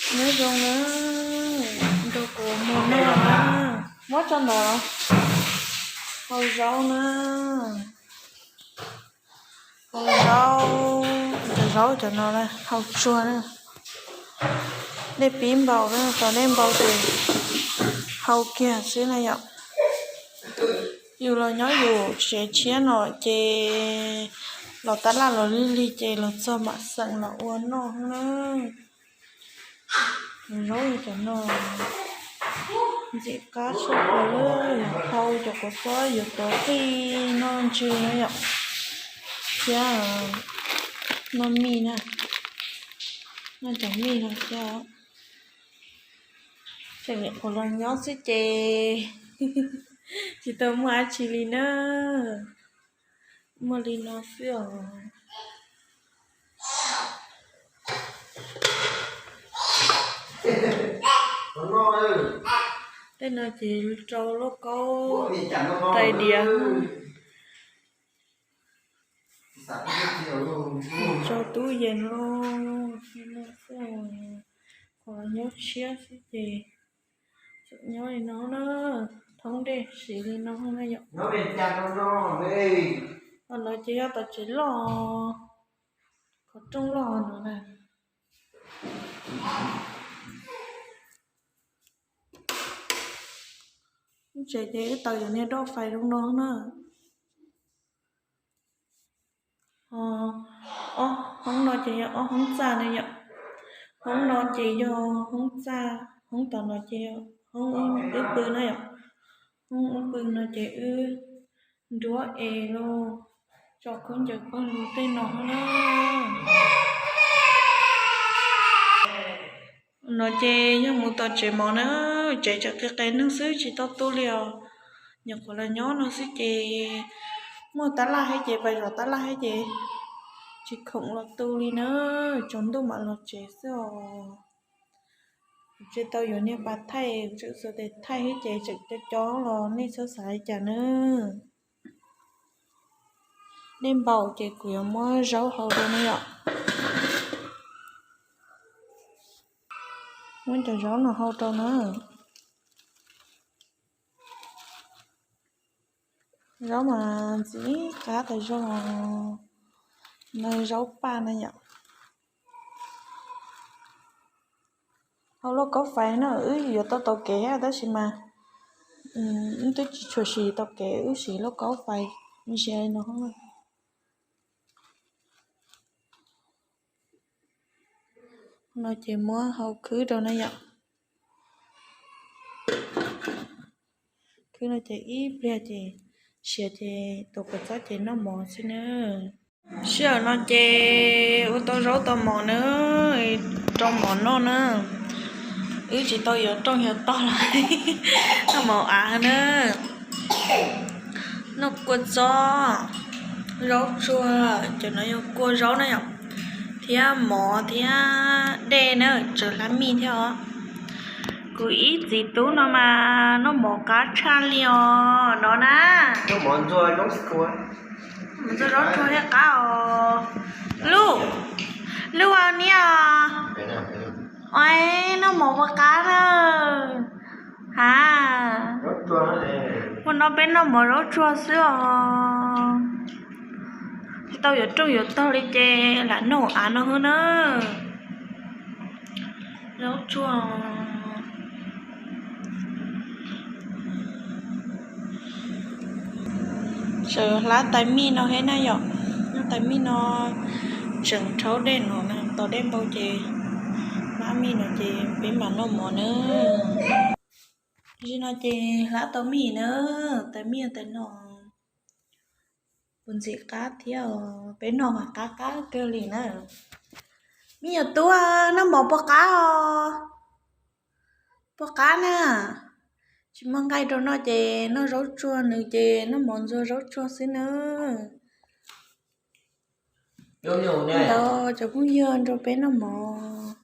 Nyob zoo na, nrog kuv mog noj na, muab tso ntawd, hau zaub na, hau zaub, cov zaub cov no hau tsuag na, dej pib npau na, tos dej npau ces hau kiag xwb na yom. Yus los nyob yus tsev tshiab no ces los tab laj los lig lig ces los txog mam xeem los ua noj na. Zaub cov no ntxim qab tshaj plaws, hau cov kua txob yuav tuav qij noj ntsw na yom, thiab noj mij na, noj cov mij no thiab. Tseem nyuam qhuav los nyob xwb ces tsis tau muaj dab tsi li na, muaj li no xwb os. Tej no ces rau lauj kaub tais diav, rau tub yees lauj, qhov nyob tshiab xwb ces tseem nyob li no na, thoob dej siv li no na yom. Qhov no ces yog tom tsev loj, qhov rooj loj no na. Lub tsev ces wb taws cov niag roj fais zoo no na. Ob hoob no ces yog ob hoob txaj na yom. Hoob no ces yog hoob txaj, hoob tom no ces yog hoob wb pw na yom. Hoob wb pw no ces wb nruab es los tso khaub ncaws pawg lug tej no na. No ces yog mus tom tsev mov na, tsev tseem qis qis neeg xwb tsis tau tu li os. Nyuam qhuav los nyob no xwb ces muaj tab laj thiab ces pais zov tab laj thiab ces tsis khoom los tu li na, tsaus ntuj mam los tsev xwb os. Kuv tsis tau yuav niag pas thaij, kuv tseem xuas tes thaij thiab ces tseem co co los nej txhob xav li cas na. Dej npau ces kuv yuav muab zaub hau rau na yom. Muab cov zaub no hau rau na. Zaub mas ntxim qab tas zog, no zaub paj na yom. Hau lauj kaub fais no wb yuav tau taug kev thiab tab sis mas wb twb tsis tshua siv taug kev, wb siv lauj kaub fais ntsia no. No ces muab hau khwb rau na yom. Khwb no ces ib pliag ces siav ces tus kua txob ces noj mov xwb na. Sij hawm no ces ua tau zaub tau mov na, rau mov noj na. Wb tsis tau yuav rooj yuav tog los noj mov av na. Noj kua txob, zaub tsuag, cov no yog kua zaub na yom, thiab mov thiab dej na, tseem hlab mij thiab os. Kuv ib txiv tub no mas noj mov qab tshaj li os no na. Ntxuag zaub tsuag thiab qab os. Luj, luj a niam os, noj mov puas qab na? Ha, ua no peb noj mov zaub tsuag xwb os. Tsis tau yuav rooj yuav tog li ces lam noj av no xwb na. Zaub tsuag. Sawv hlab tais mij no thiab na yom. Noj tais mij no tseem rhaub dej no na, tos dej npau ces hlab mij no ces peb mam noj mov na. Tam sim no ces hlab tau mij na, tais mij tais no puas ntxim qab thiab os, peb noj mas qab qab kawg li na. Mij nyuam tub, noj mov puas qab os? Puas qab na? Tsis muaj nqaij rau noj ces noj zaub tsuag, nws ces noj mov ntxuag zaub tsuag xwb na. Ntawd cov phooj ywg nrog peb noj mov.